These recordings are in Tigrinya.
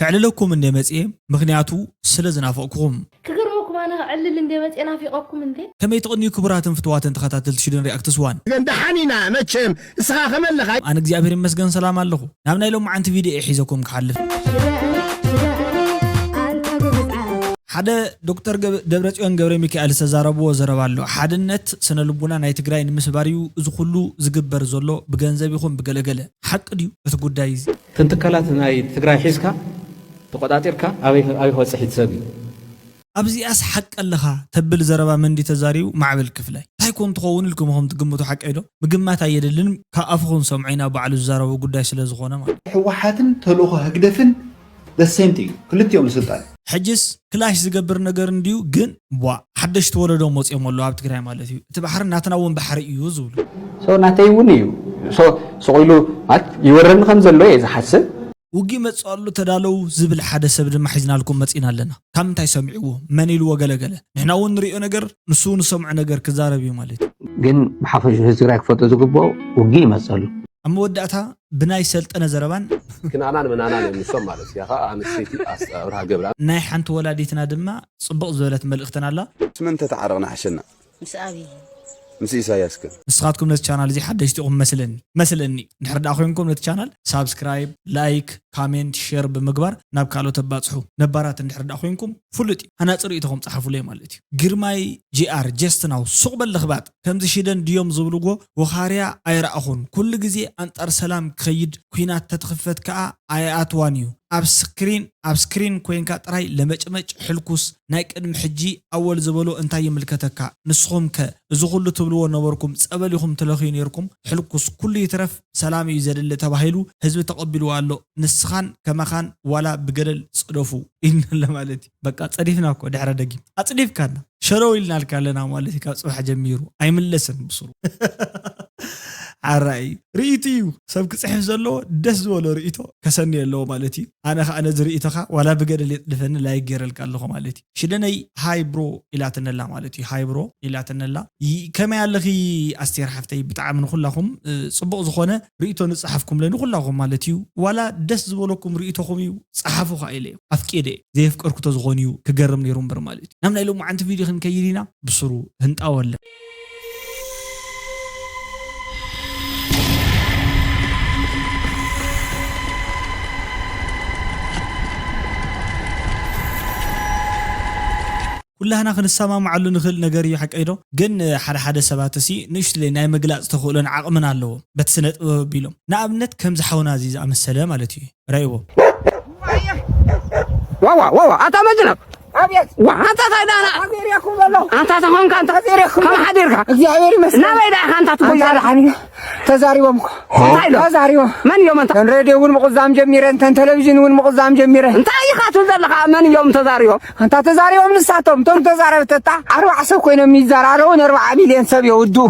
ከዕልለኩም እንደ መጽኤ፣ ምኽንያቱ ስለ ዝናፈቕኩኹም። ክገርመኩም ኣነ ክዕልል እንደ መጽኤ ናፊቐኩም እንዴ። ከመይ ትቕንዩ ክቡራትን ፍትዋትን ተኸታተልቲ ሽዱን ሪኣክትስ ዋን። ግን ደሓን ኢና መቸም እስኻ ከመለኻ። ኣነ እግዚኣብሔር ይመስገን ሰላም ኣለኹ። ናብ ናይ ሎማዓንቲ ቪድዮ እየ ሒዘኩም ክሓልፍ። ሓደ ዶክተር ደብረፅዮን ገብረ ሚካኤል ዝተዛረብዎ ዘረባ ኣሎ። ሓድነት ስነ ልቡና ናይ ትግራይ ንምስባር እዩ እዚ ኩሉ ዝግበር ዘሎ ብገንዘብ ይኹን ብገለገለ። ሓቂ ድዩ እቲ ጉዳይ እዚ? እተን ትካላት ናይ ትግራይ ሒዝካ ተቆፃፂርካ ኣበይ ክበፅሕ እዩ ሰብ እዩ። ኣብዚኣስ ሓቂ ኣለኻ ተብል ዘረባ መን ድዩ ተዛሪቡ? ማዕበል ክፍላይ። እንታይ ኮን ትኸውን ኢልኩም ኢኹም ትግምቱ ሓቀይ ዶ? ምግማት ኣየድልን ካብ ኣፉ ክንሰምዖ ኢና ባዕሉ ዝዛረቦ ጉዳይ ስለ ዝኾነ ማለት። ህወሓትን ተልእኾ ህግደፍን the same thing ክልቲኦም ንስልጣን። ሕጅስ ክላሽ ዝገብር ነገር እንድዩ ግን ቧእ ሓደሽቲ ወለዶ መፅዮም ኣለዉ ኣብ ትግራይ ማለት እዩ። እቲ ባሕሪ ናትና እውን ባሕሪ እዩ ዝብሉ። So ናተይ እውን እዩ። So ስቕ ኢሉ ማለት ይወረኒ ከም ዘሎ እየ ዝሓስብ። ውጊ መፅእ ኣሎ ተዳለዉ ዝብል ሓደ ሰብ ድማ ሒዝናልኩም መፂና ኣለና። ካብ ምንታይ ሰሚዕዎ? መን ኢልዎ ገለ ገለ? ንሕና እውን ንሪኦ ነገር ንሱ እውን ዝሰምዖ ነገር ክዛረብ እዩ ማለት እዩ። ግን ብሓፈሽኡ ህዝቢ ትግራይ ክፈልጦ ዝግብኦ ውግእ ይመፅእ ኣሎ። ኣብ መወዳእታ ብናይ ሰልጠነ ዘረባን። ክንኣናን ምናናን እዮም ንሶም ማለት እያ ከዓ ኣንስተይቲ ኣብርሃ ገብረኣብ። ናይ ሓንቲ ወላዲትና ድማ ፅብቕ ዝበለት መልእኽትን ኣላ። ምስ መን ተተዓረቕና ሓሸና? ምስ ኣብይ ምስ ኢሳያስ ከ ንስኻትኩም ነቲ ቻናል እዚ ሓደሽቲ ኢኹም መስለኒ መስለኒ እንድሕር ደኣ ኮይንኩም ነቲ ቻናል ሳብስክራይብ ላይክ ካሜንት ሼር ብምግባር ናብ ካልኦት ኣባፅሑ ነባራት እንድሕር ደኣ ኮይንኩም ፍሉጥ እዩ ሃናፂ ርእይቶኹም ፀሓፉለይ ማለት እዩ ግርማይ ጂኣር ጀስትናው ሱቕ በል ለኽባጥ ከምዚ ሽደን ድዮም ዝብልዎ ወኻርያ ኣይረኣኹን ኩሉ ግዜ ኣንፃር ሰላም ክኸይድ ኩናት ተትኽፈት ከዓ ኣይኣትዋን እዩ ኣብ ስክሪን ኣብ ስክሪን ኮይንካ ጥራይ ለመጭመጭ ሕልኩስ ናይ ቅድሚ ሕጂ ኣወል ዝበሎ እንታይ ይምልከተካ ንስኹም ከ እዚ ኩሉ ትብልዎ ነበርኩም ጸበል ኢኹም ትለኽዩ ኔርኩም ሕልኩስ ኩሉ ይትረፍ ሰላም እዩ ዘድሊ ተባሂሉ ህዝቢ ተቐቢልዎ ኣሎ ንስኻን ከማኻን ዋላ ብገደል ጽደፉ ኢልና ማለት እዩ በቃ ጸዲፍና እኮ ድሕረ ደጊም ኣጽዲፍካና ሸለው ኢልናልካ ኣለና ማለት እዩ ካብ ጽባሕ ጀሚሩ ኣይምለስን ብስሩ ሓራይ ርእይቱ እዩ ሰብ ክፅሕፍ ዘለዎ ደስ ዝበሎ ርእይቶ ከሰኒ ኣለዎ ማለት እዩ ኣነ ከዓ ነዚ ርእይቶኻ ዋላ ብገደል የፅድፈኒ ላይክ ገይረልካ ኣለኹ ማለት እዩ ሽደነይ ሃይ ብሮ ኢላትነላ ማለት እዩ ሃይ ብሮ ኢላትነላ ከመይ ኣለኺ ኣስቴር ሓፍተይ ብጣዕሚ ንኩላኹም ፅቡቕ ዝኾነ ርእይቶ ንፅሓፍኩምለይ ንኩላኹም ማለት እዩ ዋላ ደስ ዝበለኩም ርእይቶኹም እዩ ፀሓፉ ከዓ ኢለ ኣፍቂደ ዘየፍቀርኩ ተዝኾን እዩ ክገርም ነይሩ እምበር ማለት እዩ ናብ ናይ ሎማዓንቲ ቪድዮ ክንከይድ ኢና ብስሩ ህንጣወለ ኩላህና ክንሰማምዓሉ ንኽእል ነገር እዩ ሓቀይ ዶ? ግን ሓደ ሓደ ሰባት እሲ ንእሽትለይ ናይ ምግላፅ ተኽእሎን ዓቕምን ኣለዎም በቲ ስነ ጥበብ ኣቢሎም ንኣብነት ከምዚ ሓውና እዚ ዝኣመሰለ ማለት እዩ ረእይዎ ዋዋ ዋዋ ኣታ መጅነብ ኣቤት ዋ ኣታ ታይዳና ኣዜሬኩም በሎ ኣታ ተኾንካ ኣንታ ኣዜሬኩም ከም ሓዲርካ እግዚኣብሔር ይመስገን ናበይ ዳኢኻ ኣንታ ትጎያ ኣንታ ደሓን እዩ ተዛሪቦም እኮ እንታይ ኢሎም ተዛሪቦም መን እዮም ኣንታ ተን ሬድዮ እውን ምቑዛም ጀሚረ እንተን ቴሌቪዥን እውን ምቑዛም ጀሚረ እንታይ ኢኻ ትብል ዘለኻ መን እዮም ተዛሪቦም ኣንታ ተዛሪቦም ንሳቶም እቶም ተዛረብቲ ኣታ ኣርባዓ ሰብ ኮይኖም ይዘራረቡ ንኣርባዓ ሚልዮን ሰብ የውድኡ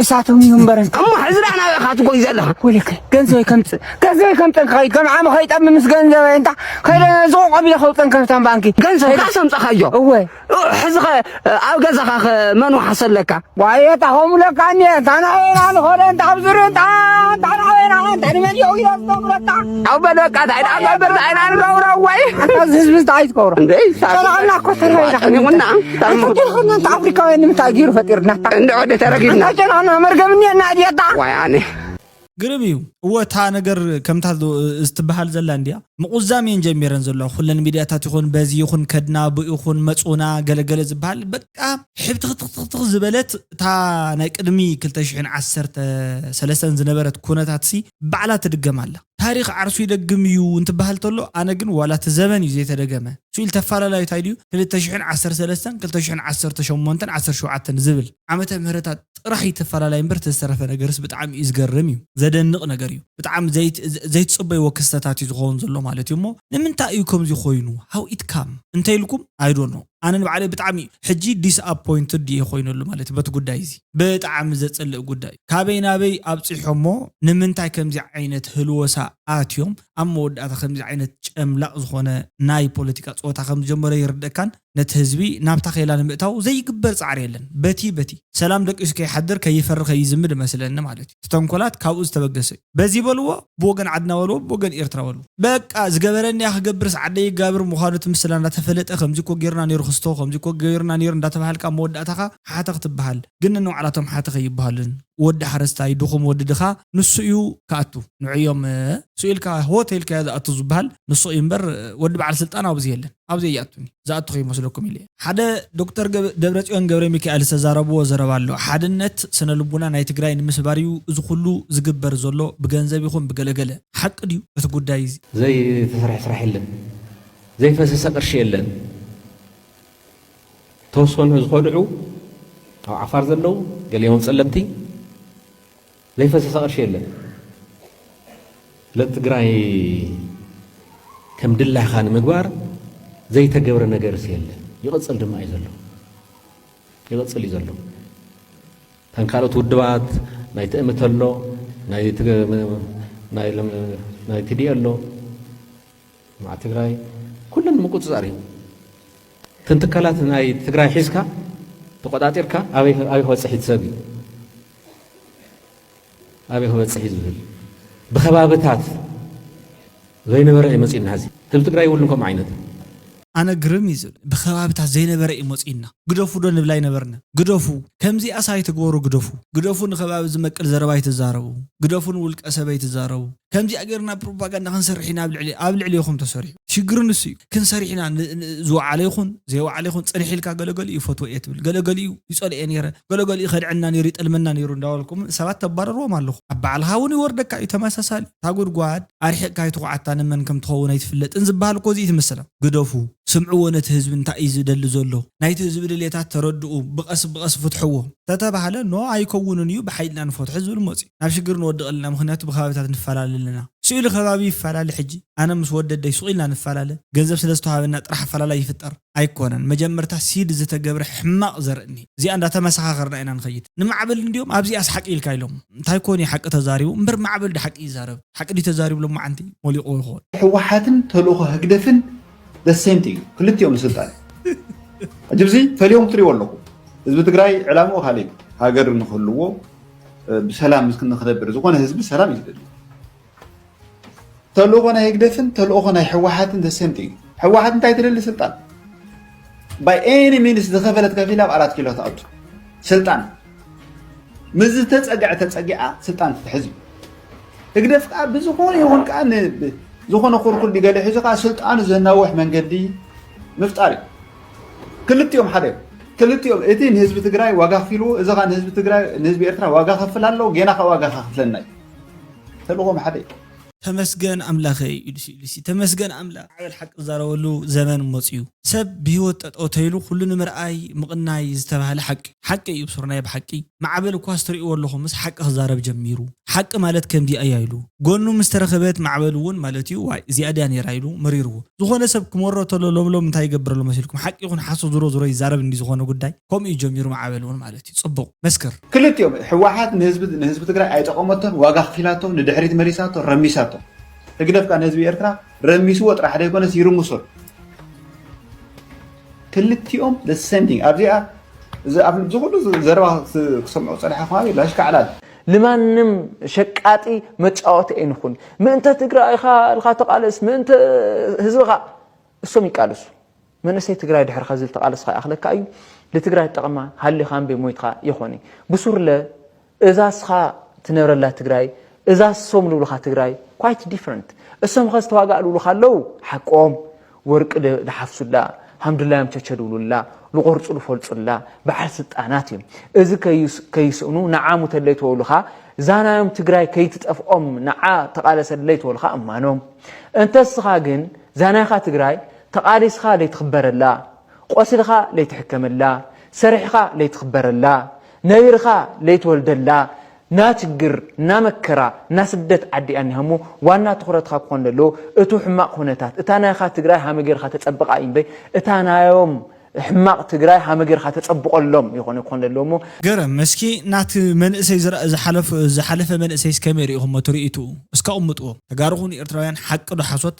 ንሳቶም እዩ እምበረን እሞ ሕዚ ዳ ናበይ ኢኻ ትጎይ ዘለኻ ወለከ ገንዘበይ ከምፅእ ገንዘበይ ከምፅእ ከኸይድ ከም ዓሚ ከይጠሚ ምስ ገንዘበይ እንታ ከይደ ሱቕ ኣቢለ ከውፅን ከፍተን ባንኪ ገንዘብካ ከምፀኻዮ እወ ሕዚ ኸ ኣብ ገዛኻ ኸ መን ወሓሰለካ ዋየ እታ ከምኡ ለካ እኒአ እንታ ናበይና ንኸደ እንታ ኣብ ዙርዮ እንታ እንታ ናበይና እንታ ንመን የው ኢለ ዝገብረካ ኣብ በል በቃ እንታይ ደኣ ገብር እንታይ ኢና ንገብሮ ወይ ኣንታ እዚ ህዝቢ እንታይ ትገብሮ እንደ ጨናቕና እኮ ተርባይና ጨኒቑና እንታይ እሞ ተኾነ እንታ ኣፍሪካውያን ንምንታይ ገይሩ ፈጢርና እንደ ወደ ተረጊምና ኣንታ ጨናቕና መርገም እኒአና ድየታ ዋይ ኣነ ግርም እዩ እወ እታ ነገር ከምታ ዝትበሃል ዘላ እንድያ ምቑዛም እየን ጀሚረን ዘለዋ ኩለን ሚድያታት ይኹን በዚ ይኹን ከድና ብኡ ይኹን መፁና ገለገለ ዝበሃል በቃ ሕብትኽትኽትኽ ዝበለት እታ ናይ ቅድሚ ክልተ ሽሕን ዓሰርተ ሰለስተን ዝነበረት ኩነታት ሲ ባዕላ ትድገም ኣላ ታሪኽ ዓርሱ ይደግም እዩ እንትበሃል ተሎ ኣነ ግን ዋላ እቲ ዘበን እዩ ዘይተደገመ ስኢል ተፈላለዩ እንታይ ድዩ ክልተ ሽሕን ዓሰርተ ሰለስተን ክልተ ሽሕን ዓሰርተ ሸሞንተን ዓሰርተ ሸውዓተን ዝብል ዓመተ ምህረታት ጥራሕ እዩ ተፈላለይ እምበር ተዝተረፈ ነገርስ ብጣዕሚ እዩ ዝገርም እዩ ዘደንቕ ነገር እዩ ብጣዕሚ ዘይትፅበይዎ ክስተታት እዩ ዝኸውን ዘሎ ማለት እዩ እሞ ንምንታይ እዩ ከምዚ ኮይኑ how it come እንተይልኩም I don't know ኣነ ንባዕለይ ብጣዕሚ ሕጂ disappointed እየ ኮይነሉ ማለት እዩ በቲ ጉዳይ እዚ ብጣዕሚ ዘፅልእ ጉዳይ እዩ ካበይ ናበይ ኣብፂሖሞ ንምንታይ ከምዚ ዓይነት ህልወሳ ኣትዮም ኣብ መወዳእታ ከምዚ ዓይነት ጨምላቕ ዝኾነ ናይ ፖለቲካ ጸወታ ከም ዝጀመረ ይርደእካን ነቲ ህዝቢ ናብታ ኸይላ ንምእታው ዘይግበር ጻዕሪ የለን። በቲ በቲ ሰላም ደቂሱ ከይሓድር ከይፈሪ ከይዝምድ መስለኒ ማለት እዩ። እቲ ተንኮላት ካብኡ ዝተበገሰ እዩ። በዚ በልዎ ብወገን ዓድና በልዎ ብወገን ኤርትራ በልዎ። በቃ ዝገበረኒ እያ ክገብርስ ዓደይ ይጋብር ምዃኑ እቲ ምስላ እንዳተፈለጠ ከምዚ እኮ ጌርና ነይሩ ክስቶ ከምዚ እኮ ጌርና ነይሩ እንዳተባሃልካ መወዳእታኻ ሓተ ክትበሃል ግን ንባዕላቶም ሓተ ከይበሃሉን ወዲ ሓረስታይ ድኹም ወዲ ድኻ ንሱ እዩ ክኣቱ ንዕዮም ስኢልካ ሆቴልካ ዝኣቱ ዝበሃል ንሱ እዩ እምበር ወዲ በዓል ስልጣን ኣብዚ የለን ኣብዚ ይኣቱኒ ዝኣቱ ከይመስለኩም ኢለ ሓደ ዶክተር ደብረፅዮን ገብረ ሚካኤል ዝተዛረብዎ ዘረባ ኣሎ ሓድነት ስነ ልቡና ናይ ትግራይ ንምስባር እዩ እዚ ኩሉ ዝግበር ዘሎ ብገንዘብ ይኹን ብገለገለ ሓቂ ድዩ እቲ ጉዳይ እዚ ዘይተሰርሐ ስራሕ የለን ዘይፈሰሰ ቅርሺ የለን ተወሰኑ ዝኸድዑ ኣብ ዓፋር ዘለዉ ገሊኦም ጸለምቲ ዘይፈሰሰ ቅርሺ የለን ለትግራይ ከም ድላኻ ንምግባር ዘይተገብረ ነገርስ የለን ይቕጽል ድማ እዩ ዘሎ ይቕጽል እዩ ዘሎ ተን ካልኦት ውድባት ናይ ትእምት ኣሎ ናይ ትዲ ኣሎ ማዓ ትግራይ ኩለን ምቁፅፃር እዩ እተን ትካላት ናይ ትግራይ ሒዝካ ተቆጣጢርካ ኣበይ ክበፅሕ እዩ ሰብ እዩ ኣበይ ክበፅሕ እዩ ዝብል ብከባብታት ዘይነበረ እዩ መፂእና ሕዚ ህዝቢ ትግራይ ይብሉ ከምኡ ዓይነት ኣነ ግርም እዩ ዝብል ብከባብታት ዘይነበረ እዩ መፂእና ግደፉ ዶ ንብል ኣይነበርና ግደፉ ከምዚኣስ ኣይትግበሩ ግደፉ ግደፉ ንከባቢ ዝመቅል ዘረባ ኣይትዛረቡ ግደፉ ንውልቀ ሰብ ኣይትዛረቡ ከምዚኣ ጌርና ፕሮፓጋንዳ ክንሰርሕ ኢና ኣብ ልዕሊ ኣብ ልዕሊ ኢኹም ተሰሪሑ ሽግሩ ንሱ እዩ ክንሰርሕ ኢና ዝወዓለ ይኹን ዘይወዓለ ይኹን ፅንሕ ኢልካ ገለገሊኡ ይፈትዎ እየ ትብል ገለገሊኡ ይፀልኦ እየ ነይረ ገለገሊኡ ከድዐና ነይሩ ይጠልመና ነይሩ እንዳበልኩም ሰባት ተባረርዎም ኣለኹ ኣብ ባዕልኻ እውን ይወርደካ እዩ ተመሳሳሊ እታ ጉድጓድ ኣርሒቕካ ኣይትኹዓታ ንመን ከም ትኸውን ኣይትፍለጥን ዝበሃል እኮ እዚ እዩ እቲ መሰላ ግደፉ ስምዕዎ ነቲ ህዝቢ እንታይ እዩ ዝደሊ ዘሎ ናይቲ ህዝቢ ድሌታት ተረድኡ ብቐስ ብቐስ ፍትሕዎ ተተባህለ ኖ ኣይከውንን እዩ ብሓይልና ንፈትሖ ዝብል መፅዩ ናብ ሽግር ንወድቕ ኣለና ምኽንያቱ ብከባብታት ንፈላለ ኣለና ስኢሉ ከባቢ ይፈላለ ሕጂ ኣነ ምስ ወደደይ ሱቕ ኢልና ንፈላለ ገንዘብ ስለ ዝተዋሃበና ጥራሕ ኣፈላላይ ይፍጠር ኣይኮነን መጀመርታ ሲድ ዝተገብረ ሕማቕ ዘርእኒ እዚኣ እንዳተመሳኻኸርና ኢና ንኸይድ ንማዕበል እንዲዮም ኣብዚኣስ ሓቂ ኢልካ ኢሎም እንታይ ኮን ሓቂ ተዛሪቡ እምበር ማዕበል ዶ ሓቂ ይዛረብ ሓቂ ድዩ ተዛሪቡ ሎማዓንቲ ሞሊቑ ይኸውን ህወሓትን ተልእኾ ህግደፍን the same thing ክልቲኦም ንስልጣን እዩ ሕጂ እዚ ፈሊዮም ክትሪእዎ ኣለኹ ህዝቢ ትግራይ ዕላምኡ ካልእ እዩ ሃገር ንክህልዎ ብሰላም ንክነብር ዝኾነ ህዝቢ ሰላም እዩ ዝደሊ ተልእኾ ናይ ህግደፍን ተልእኾ ናይ ህወሓትን the same thing ህወሓት እንታይ ትደሊ ስልጣን by any means ዝኸፈለት ከፊላ ኣብ ኣራት ኪሎ ትኣቱ ስልጣን ምስ ዝተፀግዐ ተፀጊዓ ስልጣን ትትሕዝ እዩ ህግደፍ ከዓ ብዝኾነ ይኹን ከዓ ዝኾነ ኩርኩር ዲገለ ሒዙ ከዓ ስልጣኑ ዘናውሕ መንገዲ ምፍጣር እዩ ክልቲኦም ሓደ እዮም ክልቲኦም እቲ ንህዝቢ ትግራይ ዋጋ ከፊልዎ እዚ ከዓ ንህዝቢ ትግራይ ንህዝቢ ኤርትራ ዋጋ ከፍል ኣለዎ ጌና ከዓ ዋጋ ከፍለና እዩ ተልእኾም ሓደ እዩ ተመስገን ኣምላኸይ ኢሉሲ ኢሉሲ ተመስገን ኣምላኽ ዓበል ሓቂ ዝዛረበሉ ዘመን መፅዩ ሰብ ብህይወት ጠጠው ተይሉ ኩሉ ንምርኣይ ምቕናይ ዝተባህለ ሓቂ ሓቂ እዩ ብሱርናይ ብሓቂ ማዕበል እኳ ስትሪእዎ ኣለኹምስ ሓቂ ክዛረብ ጀሚሩ ሓቂ ማለት ከምዚ ኣያ ኢሉ ጎኑ ምስ ተረኸበት ማዕበል እውን ማለት እዩ ዋይ እዚኣ ድያ ነይራ ኢሉ መሪርዎ ዝኾነ ሰብ ክመሮ ተሎ ሎምሎም እንታይ ይገብር ኣሎ መሲልኩም ሓቂ ይኹን ሓሶ ዝሮ ዝሮ ይዛረብ እንዲ ዝኾነ ጉዳይ ከምኡ እዩ ጀሚሩ ማዕበል እውን ማለት እዩ ጽቡቕ መስክር ክልቲኦም ህወሓት ንህዝቢ ትግራይ ኣይጠቐመቶን ዋጋ ክፊላቶ ንድሕሪት መሊሳቶ ረሚሳቶ ህግደፍ ከዓ ንህዝቢ ኤርትራ ረሚስዎ ጥራሕ ዘይኮነስ ይርምሶ ክልቲኦም the same thing ኣብዚኣ እዚ ኣብ ዝኹሉ ዘረባ ክሰምዖ ፀኒሐ ከባቢ ላሽካዕላል ንማንም ሸቃጢ መጫወቲ ኣይንኹን ምእንተ ትግራይኻ ኢልካ ተቃለስ ምእንተ ህዝብኻ እሶም ይቃለሱ መንእሰይ ትግራይ ድሕሪ ከዚ ዝተቃለስካ ይኣኽለካ እዩ ንትግራይ ትጠቕማ ሃሊኻ እምበይ ሞይትካ ይኾን እዩ ብሱርለ እዛ እስኻ ትነብረላ ትግራይ እዛ እሶም ልብሉኻ ትግራይ quite different እሶም ኸ ዝተዋጋእ ልብሉኻ ኣለዉ ሓቆም ወርቂ ድሓፍሱላ ሃምድላዮም ቸቸ ድብሉላ ልቆርፁ ልፈልፁላ በዓል ስልጣናት እዮም እዚ ከይስእኑ ንዓ ሙተለይ ተበሉኻ ዛናዮም ትግራይ ከይትጠፍኦም ንዓ ተቃለሰለይ ተበሉኻ እማኖም እንተ እስኻ ግን ዛናይኻ ትግራይ ተቃሊስኻ ለይትኽበረላ ቆሲልኻ ለይትሕከመላ፣ ሰሪሕኻ ለይትኽበረላ፣ ነቢርኻ ለይትወልደላ፣ ና ችግር፣ ና መከራ፣ ና ስደት ዓዲ እያ እኒሃ እሞ ዋና ትኹረትኻ ክኾን ዘለዎ እቱ ሕማቕ ኩነታት፣ እታ ናይኻ ትግራይ ሃመ ጌርኻ ተፀብቓ እዩ እምበይ እታ ናዮም ሕማቕ ትግራይ ሃመ ጌርካ ተጸብቐሎም ይኾነ ክኾን ዘለዎ እሞ ገረም እስኪ ናቲ መንእሰይ ዝረ- ዝሓለፈ ዝሓለፈ መንእሰይ እስከመይ ርኢኹሞ ትርኢትኡ እስከ ቅምጥዎ። ተጋሩ ኹኑ ኤርትራውያን ሓቂ ዶ ሓሶት?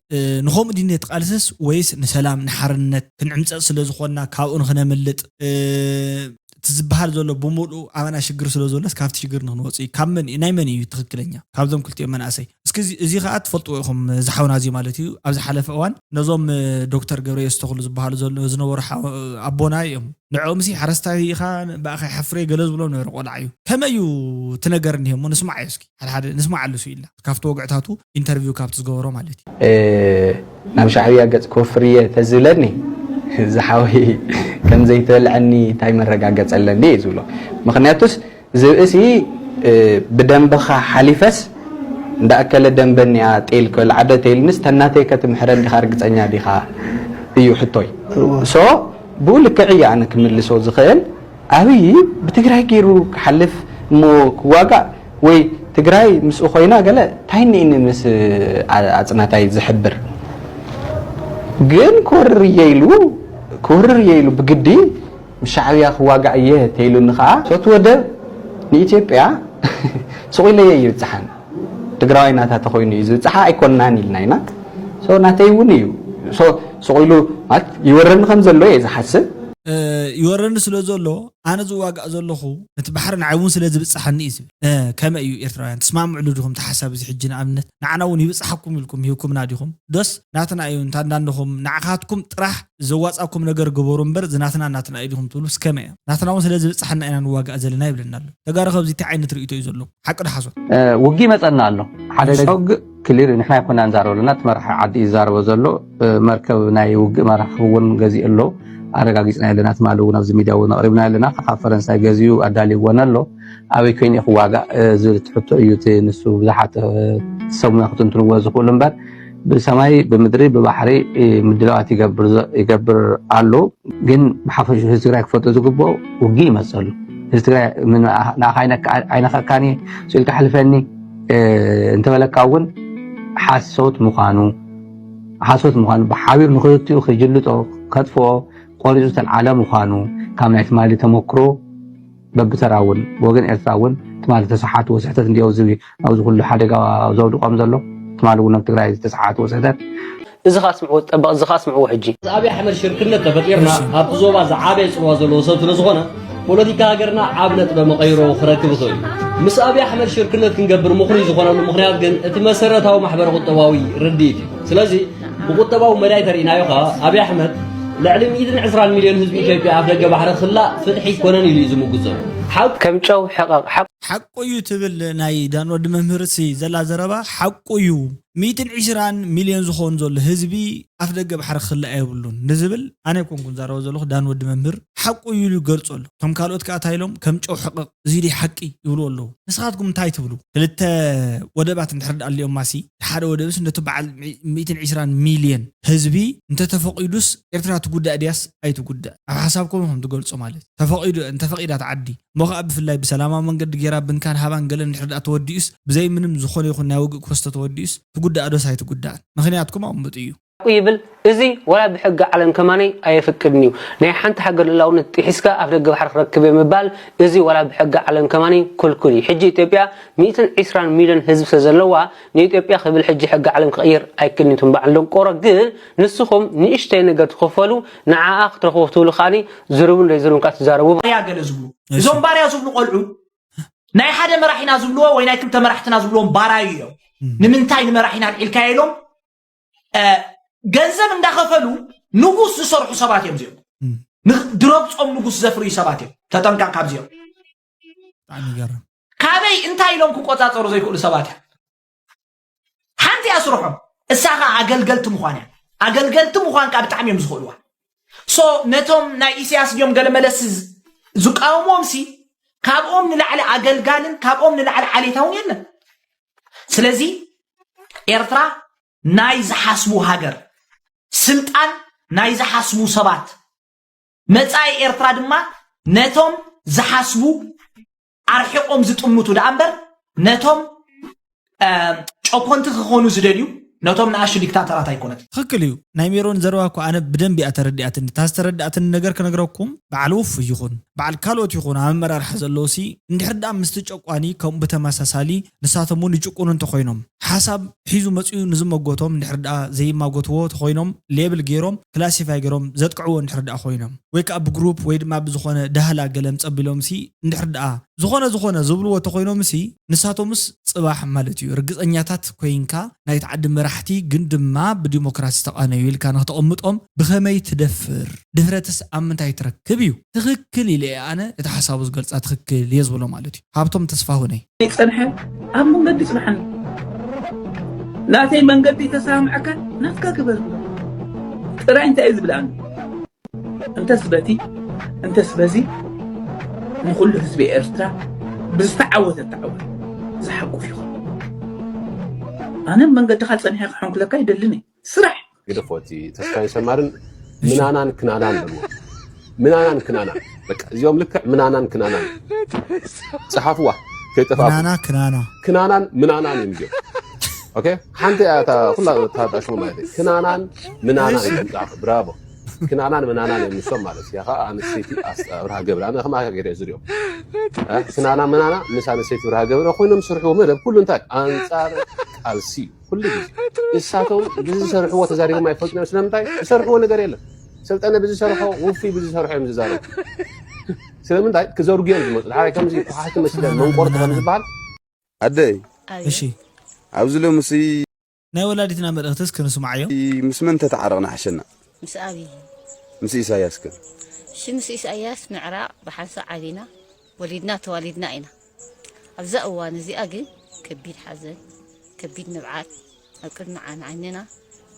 ንኸምኡ ድነ ትቃልስስ ወይስ ንሰላም ንሓርነት ክንዕምፀእ ስለ ዝኾንና ካብኡ ንክነምልጥ እቲ ዝበሃል ዘሎ ብምሉኡ ኣባና ሽግር ስለ ዘሎስ ካብቲ ሽግር ንክንወፅእ እዩ። ካብ መን እዩ ናይ መን እዩ ትኽክለኛ ካብዞም ክልቲኦም መናእሰይ? እስኪ እዚ- እዚ ከዓ ትፈልጥዎ ኢኹም ዝሓውና እዚ ማለት እዩ። ኣብ ዝሓለፈ እዋን ነዞም እ፣ ዶክተር ገብረየስ ተኽሉ ዝበሃሉ ዘሎ ዝነበሩ ሓ- ኣቦና እዮም። ንዕኦም ሲ ሓረስታይ ኢኻ ብኣኻ ይሓፍረ ገለ ዝብሎም ነበረ ቆልዓ እዩ። ከመይ እዩ እቲ ነገር እኒሄ እሞ ንስማዓዮ እስኪ ሓደ ሓደ ንስማዓሉ ሱ ኢልና ካብቲ ወግዕታቱ ኢንተርቪው ካብቲ ዝገበሮ ማለት እዩ። ናብ ሻዕብያ ገጽ ክወፍር እየ ተዝብለኒ ዝሓወይ ከም ዘይትበልዐኒ እንታይ መረጋገጸ ኣለኒ እየ ዝብሎ። ምኽንያቱስ ዝብእሲ ብደንበኻ ሓሊፈስ እንዳኣከለ ደንበኒያ ጤል ከልዓዶ ተይልንስ ተናተይ ከትምሕረ እንዲኻ ርግጸኛ ዲኻ እዩ ሕቶይ። ሶ ብኡ ልክዕ እየ ኣነ ክምልሶ ዝኽእል። ኣብይ ብትግራይ ገይሩ ክሓልፍ እሞ ክዋጋእ ወይ ትግራይ ምስኡ ኮይና ገለ እንታይ እኒእኒ ምስ ኣፅናታይ ዝሕብር ግን ክወርር እየ ኢሉ ክወርር እየ ኢሉ ብግዲ ምስ ሻዕብያ ክዋጋእ እየ ተይሉኒ ከዓ ሶት ወደብ ንኢትዮጵያ ስቑኢለየ እዩ ይብፅሓን ትግራዋይ ናታ ተኮይኑ እዩ ዝብፅሓ ኣይኮንናን ኢልና ኢና ናተይ እውን እዩ ስቑኢሉ ማለት ይወረኒ ከም ዘሎ እየ ዝሓስብ ይወረኒ ስለ ዘሎ ኣነ ዝዋጋእ ዘለኹ ነቲ ባሕሪ ንዓይ እውን ስለ ዝብፅሓኒ እዩ ዝብል ከመይ እዩ ኤርትራውያን ትስማምዕሉ ዲኹም ተሓሳብ እዚ ሕጂ ንኣብነት ንዓና እውን ይብፅሓኩም ኢልኩም ሂብኩምና ዲኹም ዶስ ናትና እዩ እንታ እንዳንድኹም ንዓኻትኩም ጥራሕ ዘዋፃኩም ነገር ግበሩ እምበር ዝናትና ናትና እዩ ዲኹም ትብሉ ስከመ እያ ናትና እውን ስለ ዝብፅሓና ኢና ንዋጋእ ዘለና ይብለና ኣሎ ተጋሩ ከብዚ እንታይ ዓይነት ርእቶ እዩ ዘሎ ሓቂ ዶ ሓሶት ውጊ ይመፀና ኣሎ ሓደ ውግእ ክሊር ንሕና ይኮና ንዛረበ ኣለና እቲ መራሒ ዓዲ እዩ ዝዛረቦ ዘሎ መርከብ ናይ ውግእ መራክብ እውን ገዚኡ ኣሎ ኣረጋጊፅና ኣለና ትማሊ እውን ኣብዚ ሚድያ እውን ኣቅሪብና ኣለና ካብ ፈረንሳይ ገዚኡ ኣዳልይዎን ኣሎ ኣበይ ኮይኑ ክዋጋእ ዝብል ትሕቶ እዩ እቲ ንሱ ብዙሓት ሰሙና ክትንትንዎ ዝኽእሉ እምበር ብሰማይ ብምድሪ ብባሕሪ ምድላዋት ይገብር ኣሎ ግን ብሓፈሽ ህዝቢ ትግራይ ክፈልጦ ዝግብኦ ውግእ ይመፀሉ ህዝቢ ትግራይ ንኣኻ ኣይነካእካኒ ስኢልካ ሕልፈኒ እንተበለካ እውን ሓሶት ምዃኑ ሓሶት ምዃኑ ብሓቢሩ ንክልቲኡ ክጅልጦ ከጥፍኦ ቆሪፁ ዝተልዓለ ምዃኑ ካብ ናይ ትማሊ ተመክሮ በብተራ እውን ብወገን ኤርትራ እውን ትማሊ ተሰሓትዎ ስሕተት እንዲዮ ኣብዚ ኣብዚ ኩሉ ሓደጋ ዘውድቆም ዘሎ ትማሊ እውን ኣብ ትግራይ ዝተሰሓትዎ ስሕተት እዚ ከኣ ስምዕዎ ዝጠበቕ እዚ ከኣ ስምዕዎ ሕጂ። ምስ ኣብይ ኣሕመድ ሽርክነት ተፈጢርና ኣብቲ ዞባ ዝዓበየ ጽልዋ ዘለዎ ሰብ ስለ ዝኾነ ፖለቲካ ሃገርና ዓብ ነጥበ መቐይሮ ክረክብ ይኽእል እዩ። ምስ ኣብይ ኣሕመድ ሽርክነት ክንገብር ምኽኑይ ዝኾነሉ ምኽንያት ግን እቲ መሰረታዊ ማሕበረ ቁጠባዊ ርድኢት እዩ። ስለዚ ብቁጠባዊ መዳይ ተርኢናዮ ከኣ ኣብይ ኣሕመድ ልዕሊ ሚእትን ዕስራን ሚልዮን ህዝቢ ኢትዮጵያ ኣፍደገ ባሕሪ ክላእ ፍትሒ ኣይኮነን ኢሉ እዩ ዝምጉት ዘሎ። ሓቂ ከም ጨው ሕቐቕ ሓቂ ሓቁ እዩ ትብል ናይ ዳን ወዲ መምህር ሲ ዘላ ዘረባ ሓቁ እዩ ሚእትን ዕስራን ሚልዮን ዝኾን ዘሎ ህዝቢ ኣፍ ደገ ባሕሪ ክኽልእ የብሉን ንዝብል ኣነ ኣይኮንኩን ዛረበ ዘለኹ ዳን ወዲ መምህር ሓቁ እዩ ኢሉ ይገልጾ ኣሎ ከም ካልኦት ከኣ እንታይ ኢሎም ከም ጨው ሕቕቕ እዚ ድዩ ሓቂ ይብሉ ኣለዉ ንስኻትኩም እንታይ ትብሉ ክልተ ወደባት እንድሕር ደኣ ኣልዮማሲ ሓደ ወደብስ ነቲ በዓል ሚእትን ዕስራን ሚልዮን ህዝቢ እንተተፈቒዱስ ኤርትራ ትጉዳእ ድያስ ኣይትጉዳእ ኣብ ሓሳብኩም ኢኹም ትገልጹ ማለት ተፈቒዱ እንተፈቒዳት ዓዲ እሞ ኸኣ ብፍላይ ብሰላማዊ መንገዲ ጌራ ብንካን ሃባን ገለን እንድሕር ደኣ ተወዲኡስ ብዘይ ምንም ዝኾነ ይኹን ናይ ውግእ ክስቶ ተወዲኡስ ትጉዳእ ዶስ ኣይትጉዳእን ምኽንያትኩም ኣቕምጡ እዩ። ሓቁ ይብል እዚ ዋላ ብሕጊ ዓለም ከማነይ ኣየፍቅድን እዩ ናይ ሓንቲ ሃገር ልእላውነት ጢሒስካ ኣፍ ደገ ባሕሪ ክረክብ እየ ምባል እዚ ዋላ ብሕጊ ዓለም ከማነይ ክልኩል እዩ ሕጂ ኢትዮጵያ ሚእትን ዕስራን ሚልዮን ህዝቢ ስለ ዘለዋ ንኢትዮጵያ ክብል ሕጂ ሕጊ ዓለም ክቕይር ኣይክእልን እዩ ትም በዓል ደንቆሮ ግን ንስኹም ንእሽተይ ነገር ትኽፈሉ ንዓኣ ክትረኽቡ ትብሉ ከዓኒ ዝርቡን ዘይዝርቡን ከኣ ትዛረቡ ባርያ ገለ ዝብሉ እዞም ባርያ ዝብሉ ቆልዑ ናይ ሓደ መራሒና ዝብልዎ ወይ ናይ ክልተ መራሕትና ዝብልዎም ባራዩ እዮም ንምንታይ ንመራሒና ኣልዒልካዮ ኢሎም ገንዘብ እንዳኸፈሉ ንጉስ ዝሰርሑ ሰባት እዮም እዚኦም ድረግፆም ንጉስ ዘፍርዩ ሰባት እዮም ተጠንቀቕ ካብዚኦም ካበይ እንታይ ኢሎም ክቆፃፀሩ ዘይክእሉ ሰባት እዮም ሓንቲ እያ ስርሖም እሳ ከዓ ኣገልገልቲ ምኳን እያ ኣገልገልቲ ምኳን ከዓ ብጣዕሚ እዮም ዝኽእልዋ ሶ ነቶም ናይ ኢሳያስ ድዮም ገለ መለስ ዝቃወምዎም ሲ ካብኦም ንላዕሊ ኣገልጋልን ካብኦም ንላዕሊ ዓሌታውን የለን ስለዚ ኤርትራ ናይ ዝሓስቡ ሃገር ስልጣን ናይ ዝሓስቡ ሰባት መጻኢ ኤርትራ ድማ ነቶም ዝሓስቡ ኣርሒቖም ዝጥምቱ ደኣ እምበር ነቶም ጨኮንቲ ክኾኑ ዝደልዩ ነቶም ንኣሽቱ ዲክታተራት ኣይኮነትን። ትኽክል እዩ። ናይ ሜሮን ዘረባ እኮ ኣነ ብደንቢ እያ ተረዲኣትኒ። እታ ዝተረዳእትኒ ነገር ክነግረኩም፣ በዓል ውፉይ ይኹን በዓል ካልኦት ይኹን ኣብ ኣመራርሓ ዘለዉ ሲ እንድሕር ደኣ ምስቲ ጨቋኒ ከምኡ ብተመሳሳሊ ንሳቶም እውን ይጭቁኑ እንተኾይኖም ሓሳብ ሒዙ መፂኡ ንዝመጎቶም እንድሕር ደኣ ዘይማጎትዎ ተኾይኖም ሌብል ገይሮም ክላሲፋይ ገይሮም ዘጥቅዕዎ እንድሕር ደኣ ኮይኖም ወይ ከዓ ብግሩፕ ወይ ድማ ብዝኾነ ዳህላ ገለ ምፀቢሎም ሲ እንድሕር ደኣ ዝኾነ ዝኾነ ዝብልዎ ተኾይኖም ሲ ንሳቶምስ ፅባሕ ማለት እዩ ርግፀኛታት ኮይንካ ናይቲ ዓዲ መራሕቲ ግን ድማ ብዲሞክራሲ ዝተቓነዩ ኢልካ ንክተቐምጦም ብኸመይ ትደፍር? ድፍረትስ ኣብ ምንታይ ትረክብ እዩ? ትኽክል ኢለ እየ ኣነ እቲ ሓሳቡ ዝገልፃ ትኽክል እየ ዝብሎ ማለት እዩ። ሃብቶም ተስፋሁነይ። ይፀንሐ ኣብ መንገዲ ፅንሓኒ ናተይ መንገዲ ተሰማምዐካ ናትካ ግበር ጥራይ እንታይ እዩ ዝብል ኣነ እንተስ በቲ እንተስ በዚ ንኹሉ ህዝቢ ኤርትራ ብዝተዓወተ ተዓወት ዝሓቁፍ ይኹን። ኣነ መንገድኻ ጸኒሐ ክሐንኩለካ ይደልን እየ። ስራሕ ግደፎ እቲ ተስፋዬ ሰማርን ምናናን ክናናን በልዎ። ምናናን ክናናን በቃ እዚኦም ልክዕ ምናናን ክናናን ጸሓፍዋ ከይጠፋ ምናና ክናና ክናናን ምናናን እዮም እዚኦም። ኦኬ ሓንቲ እያ እታ ኩላ እታ እታ ሽሙ ማለት እዩ። ክናናን ምናናን እዮም ጻሓፍ ብራቮ። ክናናን ምናናን እዮም ንሶም ማለት እያ ከዓ ኣንስተይቲ ኣስ- ኣብርሃ ገብረ ኣነ ከማ ገይረ ዝሪኦም እ? ክናና ምናና ምስ ኣንስተይቲ ብርሃ ገብረ ኮይኖም ዝሰርሕዎ መደብ ኩሉ እንታይ ኣንጻር ቃልሲ እዩ ኩሉ ግዜ ንሳቶም ብዝሰርሕዎ ተዛሪቦም ኣይፈልጡ እዮም ስለምንታይ ዝሰርሕዎ ነገር የለን ሰልጠነ ብዝሰርሖ ውፉይ ብዝሰርሖ እዮም ዝዛረቡ ስለምንታይ ክዘርጉ እዮም ዝመፁ ሓይ ከምዚ ኩሓቲ መሲለ መንቆርጥ ከም ዝበሃል ኣደይ እሺ ኣብዚ ሎምሲ ናይ ወላዲትና መልእኽትስ ክንስማዓዮ ምስ መን ተተዓረቕና ሓሸና ምስ ኣብዪ ምስ ኢሳያስ ከ እሺ ምስ ኢሳያስ ምዕራቕ ብሓንሳእ ዓቢና ወሊድና ተዋሊድና ኢና ኣብዛ እዋን እዚኣ ግን ከቢድ ሓዘን ከቢድ ንብዓት ኣብ ቅድሚ ዓን ዓይንና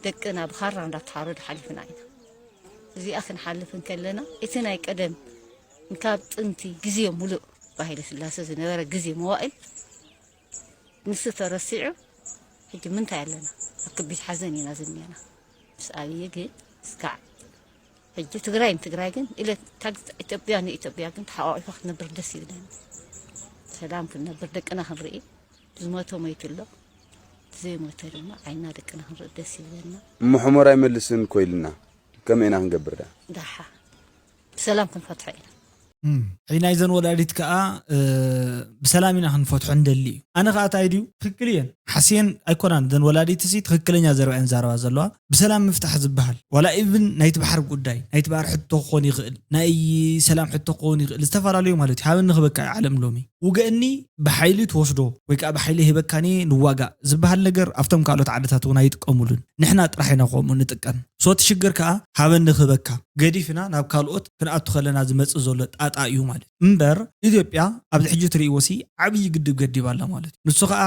ደቅና ብኻራ እንዳተሓረዱ ሓሊፍና ኢና እዚኣ ክንሓልፍ እንከለና እቲ ናይ ቀደም እንካብ ጥንቲ ግዜ ሙሉእ ብሃይለ ስላሰ ዝነበረ ግዜ መዋእል ንሱ ተረሲዑ ሕጂ ምንታይ ኣለና ኣብ ከቢድ ሓዘን ኢና ዝኒአና ምስ ኣብየ ግን እስካዕ ሕጂ ትግራይ ንትግራይ ግን ኢለ ኢትዮጵያ ንኢትዮጵያ ግን ተሓቋቂፋ ክትነብር ደስ ይብለኒ ሰላም ክንነብር ደቅና ክንርኢ ዝሞተ ሞይቱ ኣሎ ዘይሞተ ድማ ዓይና ደቅና ክንርኢ ደስ ይብለና እሞ ሕሞራ ኣይመልስን እኮ ኢልና ከመይ ኢና ክንገብር ዳ ዳሓ ብሰላም ክንፈትሖ ኢና ሕጂ ናይዘን ወላዲት ከዓ ብሰላም ኢና ክንፈትሖ ንደሊ እዩ ኣነ ከዓ እንታይ ድዩ ትክክል እየን ሓስየን ኣይኮናን ዘን ወላዲት ሲ ትክክለኛ ዘረባ እየን ዛረባ ዘለዋ ብሰላም ምፍታሕ ዝበሃል ዋላ ኢቭን ናይቲ ባሕሪ ጉዳይ ናይቲ ባሕሪ ሕቶ ክኾን ይኽእል ናይ ሰላም ሕቶ ክኾን ይኽእል ዝተፈላለዩ ማለት እዩ ሃበኒ ክበካ እዩ ዓለም ሎሚ ውገእኒ ብሓይሊ ትወስዶ ወይ ከዓ ብሓይሊ ሂበካኒ ንዋጋእ ዝበሃል ነገር ኣብቶም ካልኦት ዓድታት እውን ኣይጥቀሙሉን ንሕና ጥራሕ ኢና ከምኡ ንጥቀም ሶቲ ሽግር ከዓ ሃበኒ ክህበካ ገዲፍና ናብ ካልኦት ክንኣቱ ከለና ዝመፅእ ዘሎ ጣጣ እዩ ማለት እምበር ኢትዮጵያ ኣብዚ ሕጂ ትርእይዎ ሲ ዓብዪ ግድብ ገዲባ ኣላ ማለት እዩ ንሱ ከዓ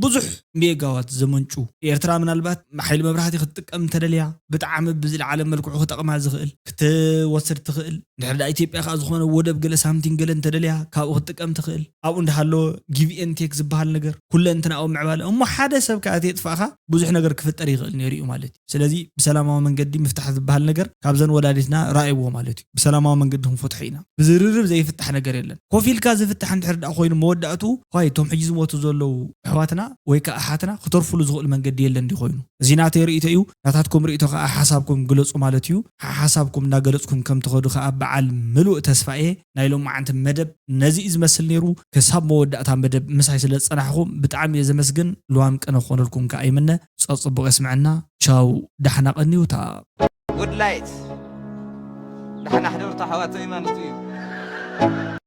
ብዙሕ ሜጋዋት ዘመንጩ ኤርትራ ምናልባት ሓይሊ መብራህቲ ክትጥቀም እንተደልያ ብጣዕሚ ብዝለዓለ መልክዑ ክጠቕማ ዝኽእል ክትወስድ ትኽእል እንድሕር ደኣ ኢትዮጵያ ከዓ ዝኾነ ወደብ ገለ ሳምቲን ገለ እንተደልያ ካብኡ ክትጥቀም ትኽእል ኣብኡ እንዳሃለወ give and take ዝበሃል ነገር ኩለንትናኡ ምዕባለ እሞ ሓደ ሰብ ከዓ ተየጥፋእኻ ብዙሕ ነገር ክፍጠር ይኽእል ነይሩ እዩ ማለት እዩ ስለዚ ብሰላማዊ መንገዲ ምፍታሕ ዝበሃል ነገር ካብዘን ወላዲትና ረኣይዎ ማለት እዩ ብሰላማዊ መንገዲ ክንፈትሖ ኢና ብዝርርብ ዘይፍታሕ ነገር የለን ኮፍ ኢልካ ዝፍታሕ እንድሕር ደኣ ኮይኑ መወዳእትኡ ኳይ እቶም ሕጂ ዝሞቱ ዘለዉ ኣሕዋትና ወይ ከዓ ኣሓትና ክተርፉሉ ዝኽእሉ መንገዲ የለን ድዩ ኮይኑ እዚ ናተይ ርእይቶ እዩ ናታትኩም ርእይቶ ከዓ ሓሳብኩም ግለፁ ማለት እዩ ሓሓሳብኩም እናገለፅኩም ከም ትኸዱ ከዓ በዓል ምሉእ ተስፋ እየ ናይ ሎማዓንቲ መደብ ነዚ እዩ ዝመስል ነይሩ ክሳብ መወዳእታ መደብ ምሳይ ስለ ዝፀናሕኹም ብጣዕሚ እየ ዘመስግን ልዋም ቅነ ክኾነልኩም ከዓ ይምነ ፀፅቡቕ የስምዐና ቻው ዳሕና ቀንዩ ተኣኣብ Good light ዳሕና ሕደሩ ተሓዋተይ ማለት እዩ